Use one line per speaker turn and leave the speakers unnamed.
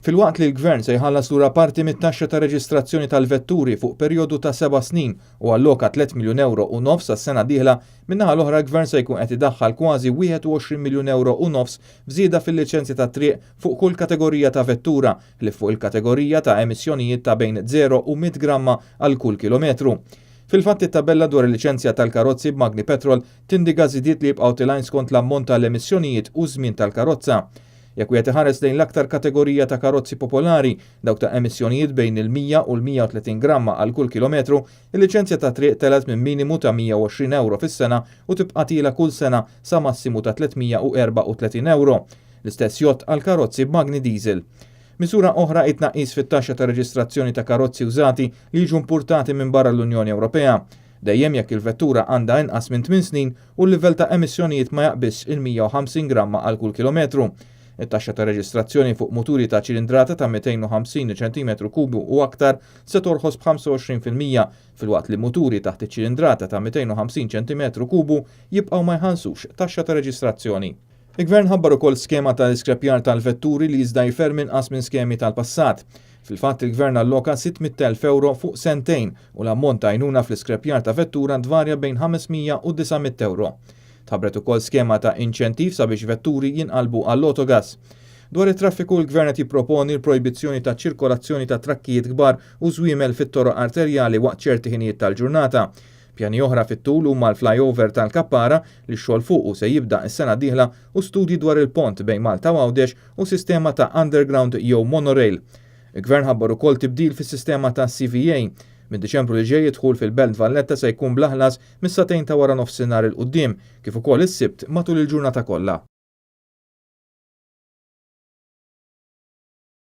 Filwaqt li l-Gvern se jħallas lura parti mit-taxxa ta' reġistrazzjoni tal-vetturi fuq perjodu ta' seba' snin u alloka 3 miljun ewro u nofs għas-sena d-dieħla, min-naħa l-oħra l-Gvern se jkun qed idaħħal kważi 21 miljun ewro u nofs f'żieda fil-liċenzja tat-triq fuq kull kategorija ta' vettura ħlief fuq il-kategorija ta' emissjonijiet ta' bejn 0 u 100 gramma għal kull kilometru. Fil-fatt it-tabella dwar il-liċenzja tal-karozzi b'magni petrol tindika żidiet li jibqgħu tilgħin skont l-ammont tal-emissjonijiet u ż-żmien tal-karozza. Jekk wieħed iħares lejn l-aktar kategorija ta' karozzi popolari, dawk ta' emissjonijiet bejn il-100 u l-130 gramma għal kull kilometru, il-liċenzja tat-triq telgħet minn minimu ta' 120 ewro fis-sena u tibqa' tiela' kull sena sa massimu ta' 334 ewro. L-istess jgħodd għal karozzi b'magni diesel. Miżura oħra hi tnaqqis fit-taxxa ta' reġistrazzjoni ta' karozzi użati li jiġu impurtati minn barra l-Unjoni Ewropea. Dejjem jekk il-vettura għandha inqas minn tminn snin u l-livell ta' emissjonijiet ma jaqbiżx il-150 gramma għal kull kilometru. It-taxxa ta' reġistrazzjoni fuq muturi ta' ċilindrata ta' 250 ċentimetru kubu u aktar se torħos b'25% filwaqt li muturi taħt iċ-ċilindrata ta' 250 ċentimetru kubu jibqgħu ma jħallsux taxxa ta' reġistrazzjoni. Il-Gvern ħabbar ukoll skema ta' iskreppjar tal-vetturi li iżda hi ferm inqas minn skemi tal-passat. Fil-fatt il-Gvern alloka 600,000 ewro fuq sentejn u l-ammont ta' għajnuna fl-iskreppjar ta' vettura tvarja bejn 500 u 900 ewro. Tħabbret ukoll skema ta' inċentiv sabiex vetturi jinqalbu għall-autogas. Dwar it-traffiku l-Gvern qed jipproponi l-projbizzjoni ta' ċirkolazzjoni ta' trakkijiet kbar u żwiemel fit-toroq arterjali waqt ċerti ħinijiet tal-ġurnata. Pjani oħra fit-tul huma l-flyover tal-Kappara li x-xogħol fuqu se jibda s-sena d-dieħla u studji dwar il-pont bejn Malta u Għawdex u sistema ta' underground jew monorail. Il-Gvern ħabbar ukoll tibdil fis-sistema ta' CVA. Minn Diċembru li ġej id-dħul fil-Belt Valletta se jkun bla ħlas mis-sagħtejn ta' wara nofsinhar 'il quddiem, kif ukoll is-Sibt matul il-ġurnata kollha.